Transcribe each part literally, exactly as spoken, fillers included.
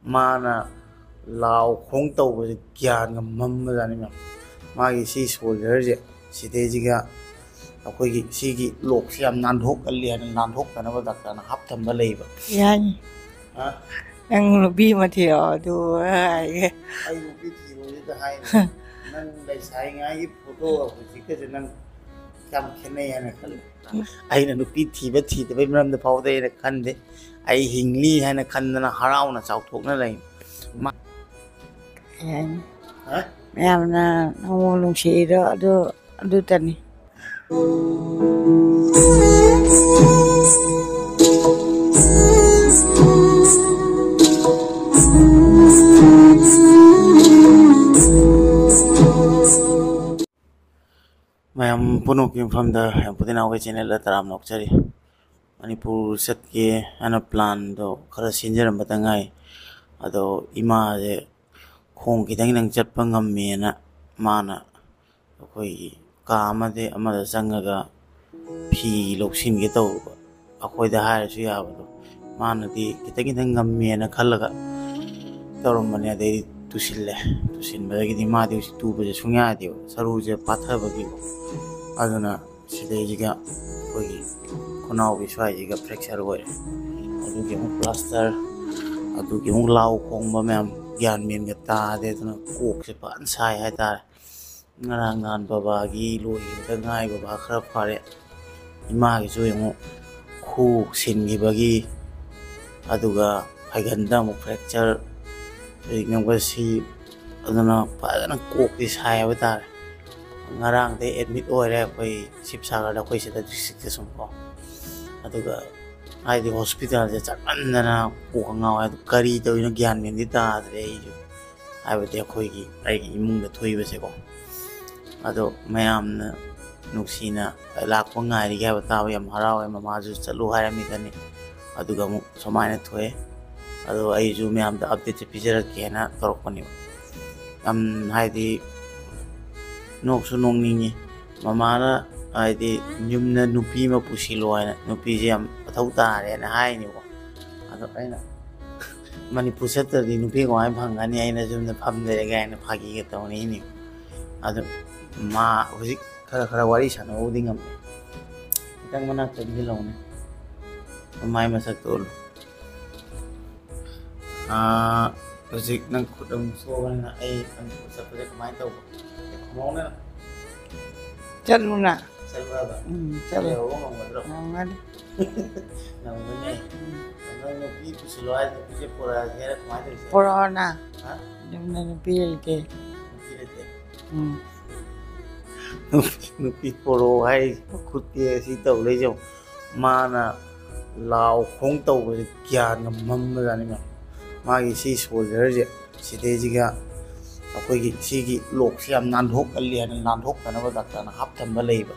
ꯃꯥꯅ ꯂꯥꯎ ꯈꯣꯡ ꯇꯧꯕꯁꯦ ꯒ꯭ꯌꯥꯟꯒ ꯃꯝꯕꯖꯥꯠꯅꯤ ꯃꯌꯥꯝ꯫ ꯃꯥꯒꯤ ꯁꯤ ꯁꯣꯜꯖꯔꯁꯦ, ꯁꯤꯗꯩꯁꯤꯒ ꯑꯩꯈꯣꯏꯒꯤ ꯁꯤꯒꯤ ꯂꯣꯛꯁꯦ ꯌꯥꯝ ꯅꯥꯟꯊꯣꯛꯀꯜꯂꯤ ꯍꯥꯏꯅ, ꯅꯥꯟꯊꯣꯛꯇꯅꯕ ꯗꯥꯛꯇꯔꯅ ꯍꯥꯞꯊꯝꯕ ꯂꯩꯕ꯫ ꯌꯥꯅꯤ꯫ ꯍꯥ? ꯅꯪ ꯅꯨꯄꯤ ꯑꯃ ꯊꯤꯔꯛꯑꯣ, ꯑꯗꯨ ꯍꯥꯏꯒꯦ꯫ ꯑꯩ ꯅꯨꯄꯤ ꯊꯤꯔꯣꯏꯁꯤꯗ ꯍꯥꯏꯅꯤ꯫ ꯅꯪ ꯂꯩꯁꯥꯔꯤꯉꯩꯒꯤ ꯐꯣꯇꯣꯒ ꯍꯧꯖꯤꯛꯀꯁꯦ ꯅꯪ ꯀꯌꯥꯝ ꯈꯦꯠꯅꯩ ꯍꯥꯏꯅ ꯈꯜꯂꯤ? ꯑꯩꯅ ꯅꯨꯄꯤ ꯊꯤꯕ ꯊꯤꯗꯕꯩ ꯃꯔꯝꯗ ꯐꯥꯎꯗ ꯑꯩꯅ ꯈꯟꯗꯦ꯫ ꯑꯩ ꯍꯤꯡꯂꯤ ꯍꯥꯏꯅ ꯈꯟꯗꯅ ꯍꯔꯥꯎꯅ ꯆꯥꯎꯊꯣꯛꯅ ꯂꯩ꯫ ꯃꯥ- ꯀꯩ ꯍꯥꯏꯅꯤ? ꯍꯥ? ꯃꯌꯥꯝꯅ ꯅꯪꯕꯨ ꯅꯨꯡꯁꯤꯔꯤꯗꯣ ꯑꯗꯨ, ꯑꯗꯨꯇꯅꯤ꯫ ꯃꯌꯥꯝ ꯄꯨꯝꯅꯃꯛꯀꯤ ꯃꯐꯝꯗ ꯌꯥꯝ ꯄꯨꯗꯤꯅꯥꯎꯒꯤ ꯆꯦꯅꯦꯜꯗ ꯇꯔꯥꯝꯅ ꯑꯣꯛꯆꯔꯤ꯫ ꯃꯅꯤꯄꯨꯔ ꯆꯠꯀꯦ ꯍꯥꯏꯅ ꯄ꯭ꯂꯥꯟꯗꯣ ꯈꯔ ꯁꯤꯟꯖꯔꯝꯕꯗ ꯉꯥꯏ꯫ ꯑꯗꯣ ꯏꯃꯥꯁꯦ ꯈꯣꯡ ꯈꯤꯇꯪ ꯈꯤꯇꯪ ꯆꯠꯄ ꯉꯝꯃꯦꯅ ꯃꯥꯅ ꯑꯩꯈꯣꯏꯒꯤ ꯀꯥ ꯑꯃꯗꯤ ꯑꯃꯗ ꯆꯪꯉꯒ ꯐꯤ ꯂꯧꯁꯤꯟꯒꯦ ꯇꯧꯔꯨꯕ꯫ ꯑꯩꯈꯣꯏꯗ ꯍꯥꯏꯔꯁꯨ ꯌꯥꯕꯗꯣ, ꯃꯥꯅꯗꯤ ꯈꯤꯇꯪ ꯈꯤꯇꯪ ꯉꯝꯃꯦꯅ ꯈꯜꯂꯒ ꯇꯧꯔꯝꯕꯅꯦ꯫ ꯑꯗꯩꯗꯤ ꯇꯨꯁꯤꯜꯂꯦ꯫ ꯇꯨꯁꯤꯟꯕꯗꯒꯤꯗꯤ ꯃꯥꯗꯤ ꯍꯧꯖꯤꯛ ꯇꯨꯕꯁꯦ ꯁꯨꯡꯌꯥ ꯌꯥꯗꯦꯕ, ꯁꯔꯨꯁꯦ ꯄꯥꯊꯕꯒꯤꯀꯣ꯫ ꯑꯗꯨꯅ ꯁꯤꯗꯩꯁꯤꯒ ꯑꯩꯈꯣꯏꯒꯤ ꯈꯨꯅꯥꯎꯒꯤ ꯁ꯭ꯋꯥꯏꯁꯤꯒ ꯐ꯭ꯔꯦꯛꯆꯔ ꯑꯣꯏꯔꯦ꯫ ꯑꯗꯨꯒꯤ ꯑꯃꯨꯛ ꯄ꯭ꯂꯥꯁꯇꯔ, ꯑꯗꯨꯒꯤ ꯑꯃꯨꯛ ꯂꯥꯎ ꯈꯣꯡꯕ ꯃꯌꯥꯝ, ꯒ꯭ꯌꯥꯟ ꯃꯦꯟꯒ ꯇꯥꯗꯦ꯫ ꯑꯗꯨꯅ ꯀꯣꯛꯁꯦ ꯐꯖꯅ ꯁꯥꯏ ꯍꯥꯏꯇꯥꯔꯦ꯫ ꯉꯔꯥꯡ ꯅꯍꯥꯟ ꯕꯕꯥꯒꯤ ꯂꯣꯏꯈꯤꯕꯗ ꯉꯥꯏ, ꯕꯕꯥ ꯈꯔ ꯐꯔꯦ꯫ ꯏꯃꯥꯒꯤꯁꯨ ꯌꯦꯡꯉꯨ, ꯈꯨ ꯁꯤꯟꯈꯤꯕꯒꯤ, ꯑꯗꯨꯒ ꯐꯥꯏꯒꯟꯗ ꯑꯃꯨꯛ ꯐ꯭ꯔꯦꯛꯆꯔ, ꯍꯧꯖꯤꯛꯅ ꯑꯃꯨꯛꯀ ꯁꯤ, ꯑꯗꯨꯅ ꯐꯖꯅ ꯀꯣꯛꯇꯤ ꯁꯥꯏ ꯍꯥꯏꯕ ꯇꯥꯔꯦ꯫ ꯉꯔꯥꯡꯗꯩ ꯑꯦꯗꯃꯤꯠ ꯑꯣꯏꯔꯦ ꯑꯩꯈꯣꯏ ꯁꯤꯕꯁꯥꯒꯔꯗ, ꯑꯩꯈꯣꯏ ꯁꯤꯗ ꯗꯤꯁꯇ꯭ꯔꯤꯛꯇ ꯁꯨꯝ ꯀꯣ꯫ ꯑꯗꯨꯒ ꯍꯥꯏꯗꯤ ꯍꯣꯁꯄꯤꯇꯥꯜꯁꯦ ꯆꯠꯃꯟꯗꯅ ꯀꯣꯛꯀ ꯉꯥꯎꯋꯦ꯫ ꯑꯗꯨ ꯀꯔꯤ ꯇꯧꯔꯤꯅꯣ ꯒ꯭ꯌꯥꯟ ꯃꯦꯟꯗꯤ ꯇꯥꯗ꯭ꯔꯦ ꯑꯩꯁꯨ꯫ ꯍꯥꯏꯕꯗꯤ ꯑꯩꯈꯣꯏꯒꯤ, ꯑꯩꯒꯤ ꯏꯃꯨꯡꯗ ꯊꯣꯛꯏꯕꯁꯦꯀꯣ꯫ ꯑꯗꯣ ꯃꯌꯥꯝꯅ ꯅꯨꯡꯁꯤꯅ ꯂꯥꯛꯄ ꯉꯥꯏꯔꯤꯒꯦ ꯍꯥꯏꯕ ꯇꯥꯕ ꯌꯥꯝ ꯍꯔꯥꯎꯋꯦ꯫ ꯃꯃꯥꯁꯨ ꯆꯠꯂꯨ ꯍꯥꯏꯔꯝꯃꯤꯗꯅꯤ, ꯑꯗꯨꯒ ꯑꯃꯨꯛ ꯁꯨꯃꯥꯏꯅ ꯊꯣꯛꯑꯦ꯫ ꯑꯗꯣ ꯑꯩꯁꯨ ꯃꯌꯥꯝꯗ ꯑꯞꯗꯦꯠꯁꯦ ꯄꯤꯖꯔꯛꯀꯦꯅ ꯇꯧꯔꯛꯄꯅꯦꯕ꯫ ꯌꯥꯝ ꯍꯥꯏꯗꯤ ꯅꯣꯛꯁꯨ ꯅꯣꯛꯅꯤꯡꯉꯤ꯫ ꯃꯃꯥꯅ ꯍꯥꯏꯗꯤ ꯌꯨꯝꯗ ꯅꯨꯄꯤ ꯑꯃ ꯄꯨꯁꯤꯜꯂꯣ ꯍꯥꯏꯅ, ꯅꯨꯄꯤꯁꯦ ꯌꯥꯝ ꯃꯊꯧ ꯇꯥꯔꯦꯅ ꯍꯥꯏꯅꯦꯕꯀꯣ꯫ ꯑꯗꯣ ꯑꯩꯅ ꯃꯅꯤꯄꯨꯔ ꯆꯠꯇ꯭ꯔꯗꯤ ꯅꯨꯄꯤ ꯀꯃꯥꯏꯅ ꯐꯪꯒꯅꯤ? ꯑꯩꯅ ꯌꯨꯝꯗ ꯐꯝ ꯂꯩꯔꯦ ꯀꯥꯏꯅ ꯐꯥꯒꯤꯒ ꯇꯧꯅꯩꯅꯤ꯫ ꯑꯗꯣ ꯃꯥ ꯍꯧꯖꯤꯛ ꯈꯔ ꯈꯔ ꯋꯥꯔꯤ ꯁꯥꯟꯅꯕꯕꯨꯗꯤ ꯉꯝꯃꯦ꯫ ꯈꯤꯇꯪ ꯃꯅꯥꯛ ꯆꯪꯁꯤꯜꯂꯛꯎꯅꯦ꯫ ꯃꯥꯏ ꯃꯁꯛꯇꯣ ꯎꯠꯂꯨ꯫ ꯑꯥ, ꯍꯧꯖꯤꯛ ꯅꯪ ꯈꯨꯠ ꯑꯃꯨꯛ ꯁꯣꯛꯑꯕꯅꯤꯅ ꯑꯩ ꯃꯅꯤꯄꯨꯔ ꯆꯠꯄꯁꯦ ꯀꯃꯥꯏꯅ ꯇꯧꯕ? ꯈꯨꯝꯃꯧꯅꯦ꯫ ꯆꯠꯂꯨꯅ꯫ ꯆꯠꯂꯨ ꯍꯥꯏꯕ? ꯎꯝ, ꯆꯠꯂꯨ꯫ ꯌꯧꯕ ꯉꯝꯒꯗ꯭ꯔꯣ? ꯉꯝꯒꯅꯤ꯫ ꯉꯝꯒꯅꯤ꯫ ꯎꯝ꯫ ꯅꯪ ꯅꯨꯄꯤ ꯄꯨꯁꯤꯜꯂꯣ ꯍꯥꯏ, ꯅꯨꯄꯤꯁꯦ ꯄꯨꯔꯛꯑꯒꯦ ꯍꯥꯏꯔ ꯀꯃꯥꯏꯅ ꯇꯧꯁꯦ? ꯄꯨꯔꯛꯑꯣꯅ꯫ ꯍꯥ? ꯌꯨꯝꯗ ꯅꯨꯄꯤ ꯂꯩꯇꯦ꯫ ꯅꯨꯄꯤ ꯂꯩꯇꯦ? ꯎꯝ꯫ ꯅꯨꯄꯤ, ꯅꯨꯄꯤ ꯄꯣꯔꯛꯑꯣ ꯍꯥꯏ, ꯈꯨꯠꯇꯤ ꯑꯁꯤ ꯇꯧ ꯂꯩꯖꯧ꯫ ꯃꯥꯅ ꯂꯥꯎ ꯈꯣꯡ ꯇꯧꯕꯁꯦ ꯒ꯭ꯌꯥꯟꯒ ꯃꯝꯕꯖꯥꯠꯅꯤ ꯃꯌꯥꯝ꯫ ꯃꯥꯒꯤ ꯁꯤ ꯁꯣꯜꯖꯔꯁꯦ, ꯁꯤꯗꯩꯁꯤꯒ ꯑꯩꯈꯣꯏꯒꯤ ꯁꯤꯒꯤ ꯂꯣꯛꯁꯤ ꯌꯥꯝ ꯅꯥꯟꯊꯣꯛꯀꯜꯂꯤ ꯍꯥꯏꯅ, ꯅꯥꯟꯊꯣꯛꯇꯅꯕ ꯗꯥꯛꯇꯔꯅ ꯍꯥꯞꯊꯝꯕ ꯂꯩꯕ꯫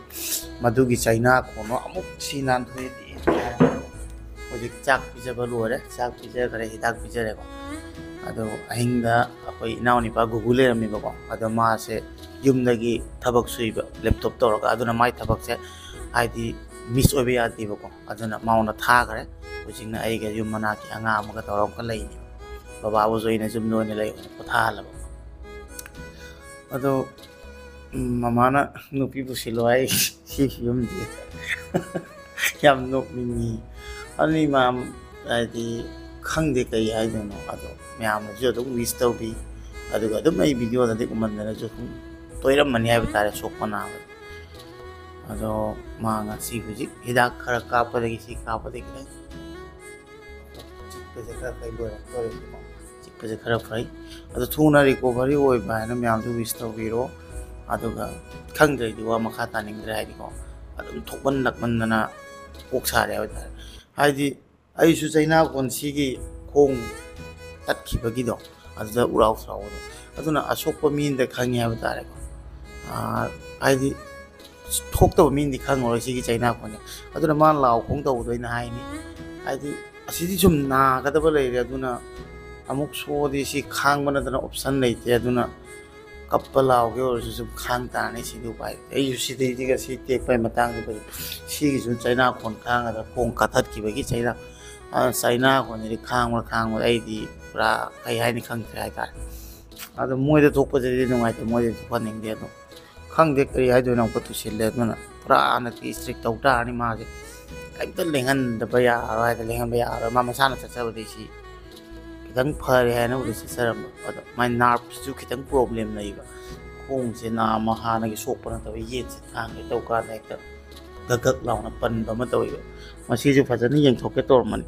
ꯃꯗꯨꯒꯤ ꯆꯩꯅꯥ ꯀꯣꯟꯅꯣ ꯑꯃꯨꯛ ꯁꯤ ꯅꯥꯟꯊꯣꯛꯑꯦ꯫ ꯍꯧꯖꯤꯛ ꯆꯥꯛ ꯄꯤꯖꯕ ꯂꯣꯏꯔꯦ, ꯆꯥꯛ ꯄꯤꯖꯈ꯭ꯔꯦ, ꯍꯤꯗꯥꯛ ꯄꯤꯖꯔꯦꯀꯣ꯫ ꯑꯗꯣ ꯑꯍꯤꯡꯗ ꯑꯩꯈꯣꯏ ꯏꯅꯥꯎꯅꯤꯄꯥ ꯒꯨꯒꯨ ꯂꯩꯔꯝꯃꯦꯕꯀꯣ꯫ ꯑꯗꯣ ꯃꯥꯁꯦ ꯌꯨꯝꯗꯒꯤ ꯊꯕꯛ ꯁꯨꯏꯕ, ꯂꯦꯞꯇꯣꯞ ꯇꯧꯔꯒ꯫ ꯑꯗꯨꯅ ꯃꯥꯏ ꯊꯕꯛꯁꯦ ꯍꯥꯏꯗꯤ ꯃꯤꯁ ꯑꯣꯏꯕ ꯌꯥꯗꯦꯕꯀꯣ꯫ ꯑꯗꯨꯅ ꯃꯉꯣꯟꯗ ꯊꯥꯈ꯭ꯔꯦ꯫ ꯍꯧꯖꯤꯛꯅ ꯑꯩꯒ ꯌꯨꯝ ꯃꯅꯥꯛꯀꯤ ꯑꯉꯥꯡ ꯑꯃꯒ ꯇꯧꯔꯒ ꯑꯃꯨꯛꯀ ꯂꯩꯅꯦꯕ꯫ ꯕꯕꯥꯕꯨꯁꯨ ꯑꯩꯅ ꯌꯨꯝꯗ ꯑꯣꯏꯅ ꯂꯩ, ꯑꯣꯏꯅ ꯄꯣꯊꯥꯍꯜꯂꯕ꯫ ꯑꯗꯣ ꯃꯃꯥꯅ ꯅꯨꯄꯤ ꯄꯨꯁꯤꯜꯂꯣ ꯍꯥꯏ꯫ ꯁꯤ ꯐꯤꯕꯝꯁꯦ ꯌꯥꯝ ꯅꯣꯛꯅꯤꯡꯉꯤ꯫ ꯑꯗꯨꯅꯤ ꯃꯥ ꯍꯥꯏꯗꯤ ꯈꯪꯗꯦ ꯀꯩ ꯍꯥꯏꯗꯣꯏꯅꯣ꯫ ꯑꯗꯣ ꯃꯌꯥꯝꯅꯁꯨ ꯑꯗꯨꯝ ꯋꯤꯁ ꯇꯧꯕꯤ, ꯑꯗꯨꯒ ꯑꯗꯨꯝ ꯑꯩ ꯚꯤꯗꯤꯑꯣꯗꯗꯤ ꯎꯃꯟꯗꯅꯁꯨ ꯑꯗꯨꯝ ꯇꯣꯏꯔꯝꯃꯅꯤ ꯍꯥꯏꯕ ꯇꯥꯔꯦ, ꯁꯣꯛꯄ ꯅꯥꯕ꯫ ꯑꯗꯣ ꯃꯥ ꯉꯁꯤ ꯍꯧꯖꯤꯛ ꯍꯤꯗꯥꯛ ꯈꯔ ꯀꯥꯞꯄꯗꯒꯤ, ꯁꯤ ꯀꯥꯞꯄꯗꯒꯤ ꯈꯤꯇꯪ ꯆꯤꯛꯄꯁꯦ ꯈꯔ ꯐꯩ, ꯂꯣꯏꯔꯛꯇꯣꯔꯦꯕꯀꯣ꯫ ꯆꯤꯛꯄꯁꯦ ꯈꯔ ꯐꯩ꯫ ꯑꯗꯣ ꯊꯨꯅ ꯔꯤꯀꯣꯚꯔꯤ ꯑꯣꯏꯕ ꯍꯥꯏꯅ ꯃꯌꯥꯝꯁꯨ ꯋꯤꯁ ꯇꯧꯕꯤꯔꯣ꯫ ꯑꯗꯨꯒ ꯈꯪꯗ꯭ꯔꯗꯤ ꯋꯥ ꯃꯈꯥ ꯇꯥꯅꯤꯡꯗ꯭ꯔꯦ, ꯍꯥꯏꯗꯤꯀꯣ, ꯑꯗꯨꯝ ꯊꯣꯛꯃꯟꯂꯛꯃꯟꯗꯅ ꯀꯣꯛ ꯁꯥꯔꯦ ꯍꯥꯏꯕ ꯇꯥꯔꯦ꯫ ꯍꯥꯏꯗꯤ ꯑꯩꯁꯨ ꯆꯩꯅꯥ ꯀꯣꯟꯁꯤꯒꯤ ꯈꯣꯡ ꯇꯠꯈꯤꯕꯒꯤꯗꯣ, ꯑꯗꯨꯗ ꯎꯔꯥꯎ ꯊꯔꯥꯎꯕꯗꯣ, ꯑꯗꯨꯅ ꯑꯁꯣꯛꯄ ꯃꯤꯗ ꯈꯪꯉꯤ ꯍꯥꯏꯕ ꯇꯥꯔꯦꯀꯣ꯫ ꯑꯥ, ꯍꯥꯏꯗꯤ ꯊꯣꯛꯇꯕ ꯃꯤꯅꯗꯤ ꯈꯪꯉꯔꯣꯏ ꯁꯤꯒꯤ ꯆꯩꯅꯥ ꯀꯣꯟꯁꯦ꯫ ꯑꯗꯨꯅ ꯃꯥ ꯂꯥꯎ ꯈꯣꯡ ꯇꯧꯕꯗꯣ ꯑꯩꯅ ꯍꯥꯏꯅꯤ, ꯍꯥꯏꯗꯤ ꯑꯁꯤꯗꯤ ꯁꯨꯝ ꯅꯥꯒꯗꯕ ꯂꯩꯔꯦ, ꯑꯗꯨꯅ ꯑꯃꯨꯛ ꯁꯣꯛꯑꯗꯤ ꯁꯤ ꯈꯥꯡꯕ ꯅꯠꯇꯅ ꯑꯣꯞꯁꯟ ꯂꯩꯇꯦ꯫ ꯑꯗꯨꯅ ꯀꯞꯄ ꯂꯥꯎꯒꯦ ꯑꯣꯏꯔꯁꯨ ꯁꯨꯝ ꯈꯥꯡ ꯇꯥꯔꯅꯤ, ꯁꯤꯗꯤ ꯎꯄꯥꯏ ꯂꯩꯇꯦ꯫ ꯑꯩꯁꯨ ꯁꯤꯗꯩꯗꯤ ꯉꯁꯤ ꯇꯦꯛꯄꯩ ꯃꯇꯥꯡꯗꯨꯗ ꯁꯤꯒꯤꯁꯨ ꯆꯩꯅꯥ ꯀꯣꯟ ꯈꯥꯡꯒꯗ꯭ꯔꯥ, ꯈꯣꯡ ꯀꯥꯊꯠꯈꯤꯕꯒꯤ ꯆꯩꯅꯥ ꯑꯗꯨꯅ ꯆꯩꯅꯥ ꯈꯣꯠꯅꯗꯤ ꯈꯥꯡꯕ꯭ꯔꯥ ꯈꯥꯡꯕ꯭ꯔꯥ ꯑꯩꯗꯤ ꯄꯨꯔꯥ ꯀꯩ ꯍꯥꯏꯅꯤ ꯈꯪꯗ꯭ꯔꯦ ꯍꯥꯏꯇꯥꯔꯦ꯫ ꯑꯗꯣ ꯃꯣꯏꯗ ꯊꯣꯛꯄꯁꯤꯗꯤ ꯅꯨꯡꯉꯥꯏꯇꯦ, ꯃꯣꯏꯗꯗꯤ ꯊꯣꯛꯍꯟꯅꯤꯡꯗꯦ꯫ ꯑꯗꯣ ꯈꯪꯗꯦ ꯀꯔꯤ ꯍꯥꯏꯗꯣꯏꯅꯣ, ꯑꯃꯨꯛꯀ ꯇꯨꯁꯤꯜꯂꯦ꯫ ꯑꯗꯨꯅ ꯄꯨꯔꯥ ꯍꯟꯗꯛꯇꯤ ꯏꯁꯇ꯭ꯔꯤꯛ ꯇꯧ ꯇꯥꯔꯅꯤ ꯃꯥꯁꯦ꯫ ꯀꯩꯝꯇ ꯂꯦꯡꯍꯟꯗꯕ ꯌꯥꯔꯣꯏ ꯍꯥꯏꯗ ꯂꯦꯡꯍꯟꯕ ꯌꯥꯔꯣꯏ꯫ ꯃꯥ ꯃꯁꯥꯅ ꯆꯠꯆꯕꯗꯤ ꯁꯤ ꯈꯤꯇꯪ ꯐꯔꯦ ꯍꯥꯏꯅꯕꯨꯗꯤ ꯆꯠꯆꯔꯝꯕ, ꯑꯗꯣ ꯃꯥꯏ ꯅꯥꯔꯞꯁꯤꯁꯨ ꯈꯤꯇꯪ ꯄ꯭ꯔꯣꯕ꯭ꯂꯦꯝ ꯂꯩꯕ꯫ ꯈꯣꯡꯁꯦ ꯅꯥꯝꯃ ꯍꯥꯟꯅꯒꯤ ꯁꯣꯛꯄ ꯅꯠꯇꯕ, ꯌꯦꯠꯁꯦ ꯊꯥꯡꯒꯦ ꯇꯧ ꯀꯥꯟꯗ ꯍꯦꯛꯇ ꯒꯛ ꯒꯛ ꯂꯥꯎꯅ ꯄꯟꯕ ꯑꯃ ꯇꯧꯋꯦꯕ꯫ ꯃꯁꯤꯁꯨ ꯐꯖꯅ ꯌꯦꯡꯊꯣꯛꯀꯦ ꯇꯧꯔꯝꯕꯅꯤ꯫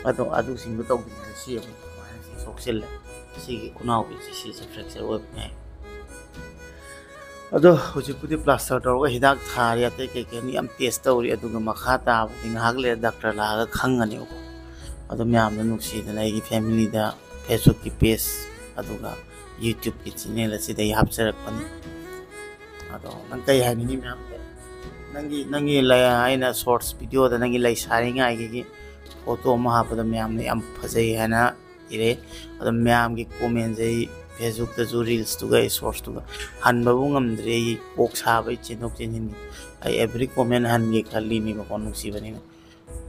ꯑꯗꯣ ꯑꯗꯨꯁꯤꯡꯗꯣ ꯇꯧꯗ꯭ꯔꯤꯉꯩꯗ ꯁꯤ ꯑꯃꯨꯛ ꯑꯗꯨꯃꯥꯏꯅ ꯁꯤ ꯁꯣꯛꯆꯤꯜꯂꯦ꯫ ꯁꯤꯒꯤ ꯈꯨꯅꯥꯎꯕꯤꯁꯦ ꯁꯤꯁꯦ ꯐ꯭ꯔꯦꯛꯆꯔ ꯑꯣꯏꯕꯅꯦ꯫ ꯑꯗꯣ ꯍꯧꯖꯤꯛꯄꯨꯗꯤ ꯄ꯭ꯂꯥꯁꯇꯔ ꯇꯧꯔꯒ ꯍꯤꯗꯥꯛ ꯊꯥꯔꯤ, ꯑꯇꯩ ꯀꯩꯀꯩꯅꯣ ꯌꯥꯝ ꯇꯦꯁ ꯇꯧꯔꯤ꯫ ꯑꯗꯨꯒ ꯃꯈꯥ ꯇꯥꯕꯗꯤ ꯉꯥꯏꯍꯥꯛ ꯂꯩꯔ ꯗꯥꯛꯇꯔ ꯂꯥꯛꯑꯒ ꯈꯪꯒꯅꯦꯕꯀꯣ꯫ ꯑꯗꯣ ꯃꯌꯥꯝꯅ ꯅꯨꯡꯁꯤꯗꯅ ꯑꯩꯒꯤ ꯐꯦꯃꯤꯂꯤꯗ, Facebook-ꯀꯤ ꯄꯦꯖ, ꯑꯗꯨꯒ YouTube-ꯀꯤ ꯆꯦꯅꯦꯜ ꯑꯁꯤꯗ ꯑꯩ ꯍꯥꯞꯆꯔꯛꯄꯅꯤ꯫ ꯑꯗꯣ ꯅꯪ ꯀꯩ ꯍꯥꯏꯅꯤꯡꯉꯤ ꯃꯌꯥꯝꯗ? ꯅꯪꯒꯤ, ꯅꯪꯒꯤ ꯂꯩ-, ꯑꯩꯅ ꯁꯣꯔꯠꯁ ꯚꯤꯗꯤꯑꯣꯗ ꯅꯪꯒꯤ ꯂꯩꯁꯥꯔꯤꯉꯩꯒꯤ ꯐꯣꯇꯣ ꯑꯃ ꯍꯥꯞꯄꯗ ꯃꯌꯥꯝꯅ ꯌꯥꯝ ꯐꯖꯩ ꯍꯥꯏꯅ ꯏꯔꯦ꯫ ꯑꯗꯣ ꯃꯌꯥꯝꯒꯤ ꯀꯣꯃꯦꯟꯁꯦ ꯑꯩ Facebook-ꯇꯁꯨ, ꯔꯤꯜꯁꯇꯨꯒ ꯑꯩ ꯁꯣꯔꯠꯁꯇꯨꯒ ꯍꯟꯕꯕꯨ ꯉꯝꯗ꯭ꯔꯦ꯫ ꯑꯩ ꯀꯣꯛ ꯁꯥꯕꯩ ꯆꯦꯟꯊꯣꯛ ꯆꯦꯟꯁꯤꯟꯒꯤ꯫ ꯑꯩ ꯑꯦꯚ꯭ꯔꯤ ꯀꯣꯃꯦꯟ ꯍꯟꯒꯦ ꯈꯜꯂꯤꯅꯦꯕꯀꯣ, ꯅꯨꯡꯁꯤꯕꯅꯤꯅ꯫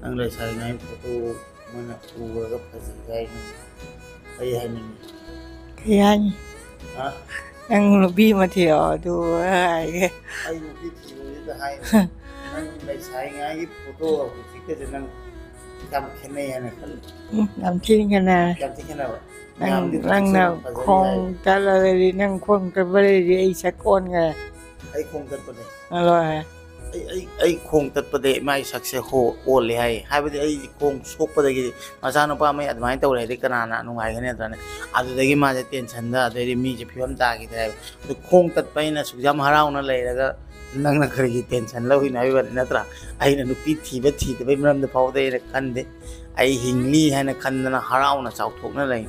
ꯅꯪ ꯂꯩꯁꯥꯔꯤꯉꯩ ꯐꯣꯇꯣ ꯃꯣꯏꯅ ꯎꯔꯒ ꯐꯖꯩ ꯍꯥꯏꯅ ꯑꯩ ꯍꯥꯏꯅꯤꯡꯉꯤ꯫ ꯀꯩ ꯍꯥꯏꯅꯤ? ꯍꯥ? ꯅꯪ ꯅꯨꯄꯤ ꯑꯃ ꯊꯤꯔꯛꯑꯣ, ꯑꯗꯨ ꯍꯥꯏꯒꯦ꯫ ꯑꯩ ꯅꯨꯄꯤ ꯊꯤꯔꯣꯏꯗ ꯍꯥꯏꯅꯤ꯫ ꯅꯪ ꯂꯩꯁꯥꯔꯤꯉꯩꯒꯤ ꯐꯣꯇꯣꯒ ꯍꯧꯖꯤꯛꯀꯁꯦ ꯅꯪ ꯌꯥꯝ ꯈꯦꯠꯅꯩ ꯍꯥꯏꯅ ꯈꯜꯂꯤ꯫ ꯎꯝ, ꯌꯥꯝ ꯊꯤꯅ ꯈꯦꯠꯅꯔꯦ꯫ ꯌꯥꯝ ꯊꯤ ꯈꯦꯠꯅꯕ꯫ ꯅꯪ, ꯃꯌꯥꯝꯗꯤ ꯅꯪꯅ ꯐꯖꯩ ꯈꯣꯡ ꯍꯥꯏ꯫ ꯇꯠꯂꯒꯗꯤ, ꯅꯪ ꯈꯣꯡ ꯇꯠꯄꯗꯩꯗꯤ ꯑꯩ ꯁꯛ ꯑꯣꯟꯈ꯭ꯔꯦ꯫ ꯑꯩ ꯈꯣꯡ ꯇꯠꯄꯗꯩ? ꯂꯣꯏꯔꯦ꯫ ꯑꯩ, ꯑꯩ, ꯑꯩ ꯈꯣꯡ ꯇꯠꯄꯗꯩ ꯃꯥꯏ ꯁꯛꯁꯦ ꯍꯣ-, ꯑꯣꯜꯂꯦ ꯍꯥꯏ꯫ ꯍꯥꯏꯕꯗꯤ ꯑꯩ ꯈꯣꯡ ꯁꯣꯛꯄꯗꯒꯤꯗꯤ ꯃꯆꯥꯅꯨꯄꯥ ꯑꯃ ꯑꯗꯨꯃꯥꯏꯅ ꯇꯧꯔꯦ ꯍꯥꯏꯗꯤ ꯀꯅꯥꯅ ꯅꯨꯡꯉꯥꯏꯒꯅꯤ ꯅꯠꯇ꯭ꯔꯅꯦ? ꯑꯗꯨꯗꯒꯤ ꯃꯥꯁꯦ ꯇꯦꯟꯁꯟꯗ, ꯑꯗꯩꯗꯤ ꯃꯤꯁꯦ ꯐꯤꯕꯝ ꯇꯥꯈꯤꯗ꯭ꯔꯦ ꯍꯥꯏꯕ꯫ ꯑꯗꯨ ꯈꯣꯡ ꯇꯠꯄ ꯑꯩꯅ ꯑꯁꯨꯛ ꯌꯥꯝ ꯍꯔꯥꯎꯅ ꯂꯩꯔꯒ ꯅꯪꯅ ꯀꯔꯤꯒꯤ ꯇꯦꯟꯁꯟ ꯂꯧꯔꯤꯅꯣ ꯍꯥꯏꯕ ꯋꯥꯅꯤ, ꯅꯠꯇ꯭ꯔꯥ? ꯑꯩꯅ ꯅꯨꯄꯤ ꯊꯤꯕ ꯊꯤꯗꯕꯩ ꯃꯔꯝꯗ ꯐꯥꯎꯗ ꯑꯩꯅ ꯈꯟꯗꯦ꯫ ꯑꯩ ꯍꯤꯡꯂꯤ ꯍꯥꯏꯅ ꯈꯟꯗꯅ ꯍꯔꯥꯎꯅ ꯆꯥꯎꯊꯣꯛꯅ ꯂꯩ꯫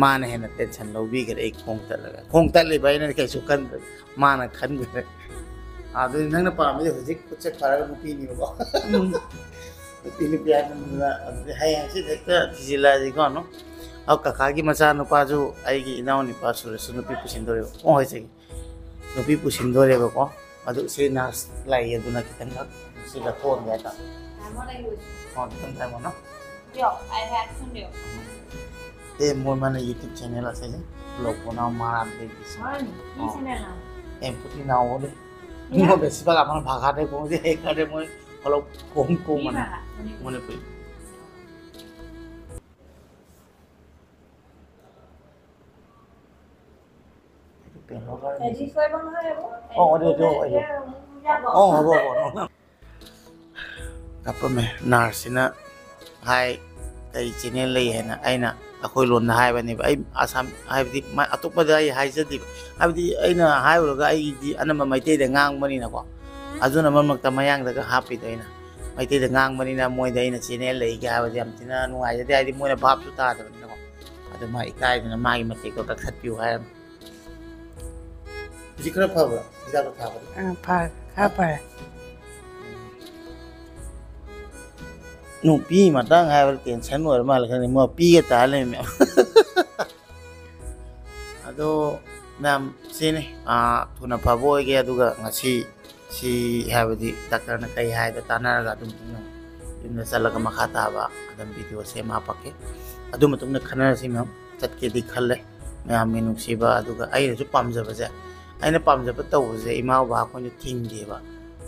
ꯃꯥꯅ ꯍꯦꯟꯅ ꯇꯦꯟꯁꯟ ꯂꯧꯕꯤꯈ꯭ꯔꯦ ꯑꯩ ꯈꯣꯡ ꯇꯠꯂꯒ꯫ ꯈꯣꯡ ꯇꯠꯂꯤꯕ ꯑꯩꯅ ꯀꯩꯁꯨ ꯈꯟꯗ꯭ꯔꯦ꯫ ꯃꯥꯅ ꯈꯟꯈ꯭ꯔꯦ꯫ ꯑꯗꯨꯗꯤ ꯅꯪꯅ ꯄꯥꯝꯃꯤꯁꯦ ꯍꯧꯖꯤꯛ ꯈꯨꯠꯁꯦ ꯐꯔꯒ ꯅꯨꯄꯤꯅꯦꯕꯀꯣ? ꯎꯝ꯫ ꯅꯨꯄꯤ, ꯅꯨꯄꯤ ꯍꯥꯏꯕꯅꯤꯅ ꯑꯗꯨꯗꯤ ꯍꯌꯦꯡ ꯍꯪꯆꯤꯠ ꯍꯦꯛꯇ ꯊꯤꯖꯤꯜꯂꯛꯑꯁꯤꯀꯣ, ꯅꯣ? ꯑꯧ, ꯀꯀꯥꯒꯤ ꯃꯆꯥꯅꯨꯄꯥꯁꯨ ꯑꯩꯒꯤ ꯏꯅꯥꯎꯅꯨꯄꯥ ꯁꯨꯔꯦꯁꯁꯨ ꯅꯨꯄꯤ ꯄꯨꯁꯤꯟꯗꯣꯔꯦꯕ꯫ ꯑꯣ, ꯍꯣꯏ, ꯆꯦ꯫ ꯅꯨꯄꯤ ꯄꯨꯁꯤꯟꯗꯣꯔꯦꯕꯀꯣ꯫ ꯑꯗꯨ ꯁꯤ ꯅꯔꯁ ꯂꯥꯛꯏ, ꯑꯗꯨꯅ ꯈꯤꯇꯪꯈꯛ ꯁꯤꯗ ꯊꯣꯛꯍꯟꯒꯦ ꯍꯥꯏꯇꯥꯔꯦ꯫ ꯑꯣ, ꯈꯤꯇꯪ ꯊꯝꯃꯣ, ꯅꯣ? দিয়ক, আই হে, action দিয়ক। এই মোৰ মানে YouTube channel আছে যে, ব্লগ বনাওঁ মাৰ আপডেট দিছোঁ। হয় নেকি? কি অ। চেনেল নাম? এম্পুটি নাও বুলি। ইয়া। মোৰ বেছিভাগ আমাৰ ভাষাতে কওঁ যে, সেইকাৰণে মই অলপ কম কওঁ কি মানে। ভাষা? মণিপুৰী। মণিপুৰী। এইটো পেনৰ কাৰণে এডিট বেছি। কৰিব নহয় এইবোৰ। অ, অ, দে, দে, এডিট কৰিলে অ, অ। এতিয়া মোৰ যাব। অ, হ'ব, হ'ব, ন, ন। ꯀꯞꯄꯝꯃꯦ ꯅꯥꯔꯁꯁꯤꯅ ꯍꯥꯏ, "ꯀꯩ ꯆꯦꯅꯦꯜ ꯂꯩ?" ꯍꯥꯏꯅ꯫ ꯑꯩꯅ ꯑꯩꯈꯣꯏ ꯂꯣꯟꯗ ꯍꯥꯏꯕꯅꯦꯕ꯫ ꯑꯩ ꯑꯁꯥꯝ ꯍꯥꯏꯕꯗꯤ ꯃ-, ꯑꯇꯣꯞꯄꯗ ꯑꯩ ꯍꯥꯏꯖꯗꯦꯕ꯫ ꯍꯥꯏꯕꯗꯤ ꯑꯩꯅ ꯍꯥꯏꯔꯨꯔꯒ ꯑꯩꯒꯤꯗꯤ ꯑꯅꯝꯕ ꯃꯩꯇꯩꯗ ꯉꯥꯡꯕꯅꯤꯅꯀꯣ꯫ ꯑꯗꯨꯅ ꯃꯔꯛ ꯃꯔꯛꯇ ꯃꯌꯥꯡꯗꯒ ꯍꯥꯞꯄꯤꯗꯣ ꯑꯩꯅ꯫ ꯃꯩꯇꯩꯗ ꯉꯥꯡꯕꯅꯤꯅ ꯃꯣꯏꯗ ꯑꯩꯅ ꯆꯦꯅꯦꯜ ꯂꯩꯒꯦ ꯍꯥꯏꯕꯁꯦ ꯌꯥꯝ ꯊꯤꯅ ꯅꯨꯡꯉꯥꯏꯖꯗꯦ꯫ ꯍꯥꯏꯗꯤ ꯃꯣꯏꯅ ꯚꯥꯞꯁꯨ ꯇꯥꯗꯕꯅꯤꯅꯀꯣ꯫ ꯑꯗꯨ ꯃꯥ ꯏꯀꯥꯏꯗꯅ ꯃꯥꯒꯤ ꯃꯇꯦꯛꯇꯣ ꯀꯛꯊꯠꯄꯤꯌꯨ ꯍꯥꯏꯔꯝꯃꯤ꯫ ꯍꯧꯖꯤꯛ ꯈꯔ ꯐꯕ꯭ꯔꯥ? ꯍꯤꯗꯥꯛꯇꯣ ꯊꯥꯕꯗ? ꯑꯥ, ꯐꯔꯦ꯫ ꯈꯔ ꯐꯔꯦ꯫ ꯅꯨꯄꯤ ꯃꯇꯥꯡ ꯍꯥꯏꯕꯗ ꯇꯦꯟꯁꯟ ꯑꯣꯏꯔ ꯃꯥꯜꯂꯦ ꯈꯪꯗꯦ, ꯃꯄꯤꯒ ꯇꯥ ꯂꯩꯔꯝꯃꯦ꯫ ꯑꯗꯣ ꯃꯌꯥꯝ ꯁꯤꯅꯤ, ꯑꯥ, ꯊꯨꯅ ꯐꯕ ꯑꯣꯏꯒꯦ꯫ ꯑꯗꯨꯒ ꯉꯁꯤ ꯁꯤ ꯍꯥꯏꯕꯗꯤ ꯗꯥꯛꯇꯔꯅ ꯀꯩ ꯍꯥꯏꯗꯣ ꯇꯥꯟꯅꯔꯒ ꯑꯗꯨꯝ ꯌꯨꯝꯗ ꯆꯠꯂꯒ ꯃꯈꯥ ꯇꯥꯕ ꯑꯗꯨꯝ ꯚꯤꯗꯤꯑꯣ ꯁꯦꯝ ꯍꯥꯞꯄꯛꯀꯦ꯫ ꯑꯗꯨ ꯃꯇꯨꯡꯗ ꯈꯟꯅꯔꯁꯤ ꯃꯌꯥꯝ꯫ ꯆꯠꯀꯦꯗꯤ ꯈꯜꯂꯦ꯫ ꯃꯌꯥꯝꯒꯤ ꯅꯨꯡꯁꯤꯕ, ꯑꯗꯨꯒ ꯑꯩꯅꯁꯨ ꯄꯥꯝꯖꯕꯁꯦ, ꯑꯩꯅ ꯄꯥꯝꯖꯕ ꯇꯧꯕꯁꯦ ꯏꯃꯥ ꯕꯕꯥ ꯑꯩꯈꯣꯏꯅ ꯊꯤꯡꯗꯦꯕ꯫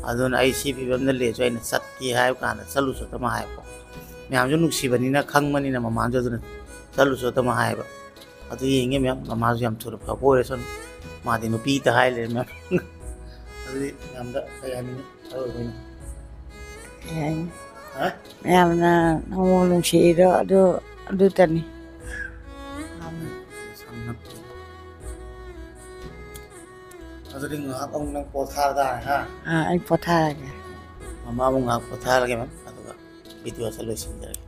ꯑꯗꯨꯅ ꯑꯩ ꯁꯤ ꯐꯤꯕꯝꯗ ꯂꯩꯔꯁꯨ ꯑꯩꯅ ꯆꯠꯀꯦ ꯍꯥꯏꯕ ꯀꯥꯟꯗ ꯆꯠꯂꯨꯁꯨ ꯑꯗꯨꯝ ꯍꯥꯏꯀꯣ꯫ ꯃꯌꯥꯝꯁꯨ ꯅꯨꯡꯁꯤꯕꯅꯤꯅ ꯈꯪꯕꯅꯤꯅ ꯃꯃꯥꯁꯨ ꯑꯗꯨꯅ ꯆꯠꯂꯨꯁꯨ ꯑꯗꯨꯝ ꯍꯥꯏꯌꯦꯕ꯫ ꯑꯗꯨ ꯌꯦꯡꯒꯦ ꯃꯌꯥꯝ, ꯃꯃꯥꯁꯨ ꯌꯥꯝ ꯊꯨꯅ ꯐꯕ ꯑꯣꯏꯔꯁꯅꯨ꯫ ꯃꯥꯗꯤ ꯅꯨꯄꯤ ꯇ ꯍꯥꯏ ꯂꯩꯔꯦ ꯃꯌꯥꯝ꯫ ꯑꯗꯨꯗꯤ ꯃꯌꯥꯝꯗ ꯀꯩ ꯍꯥꯏꯅꯤꯡꯉꯤ? ꯑꯔꯣꯏꯕ ꯑꯣꯏꯅ꯫ ꯀꯩ ꯍꯥꯏꯅꯤ? ꯍꯥ? ꯃꯌꯥꯝꯅ ꯅꯪꯕꯨ ꯅꯨꯡꯁꯤꯔꯤꯗꯣ ꯑꯗꯨ, ꯑꯗꯨꯇꯅꯤ꯫ ꯑꯗꯨꯗꯤ ꯉꯥꯏꯍꯥꯛ ꯑꯃꯨꯛ ꯅꯪ ꯄꯣꯊꯥꯔ ꯇꯥꯔꯦ, ꯍꯥ? ꯑꯥ, ꯑꯩ ꯄꯣꯊꯥꯔꯒꯦ꯫ ꯃꯃꯥ ꯑꯃꯨꯛ ꯉꯥꯏꯍꯥꯛ ꯄꯣꯊꯥꯔꯒꯦ, ꯃꯦꯝ, ꯑꯗꯨꯒ ꯚꯤꯗꯤꯑꯣꯁꯦ ꯂꯣꯏꯁꯤꯟꯖꯔꯒꯦ꯫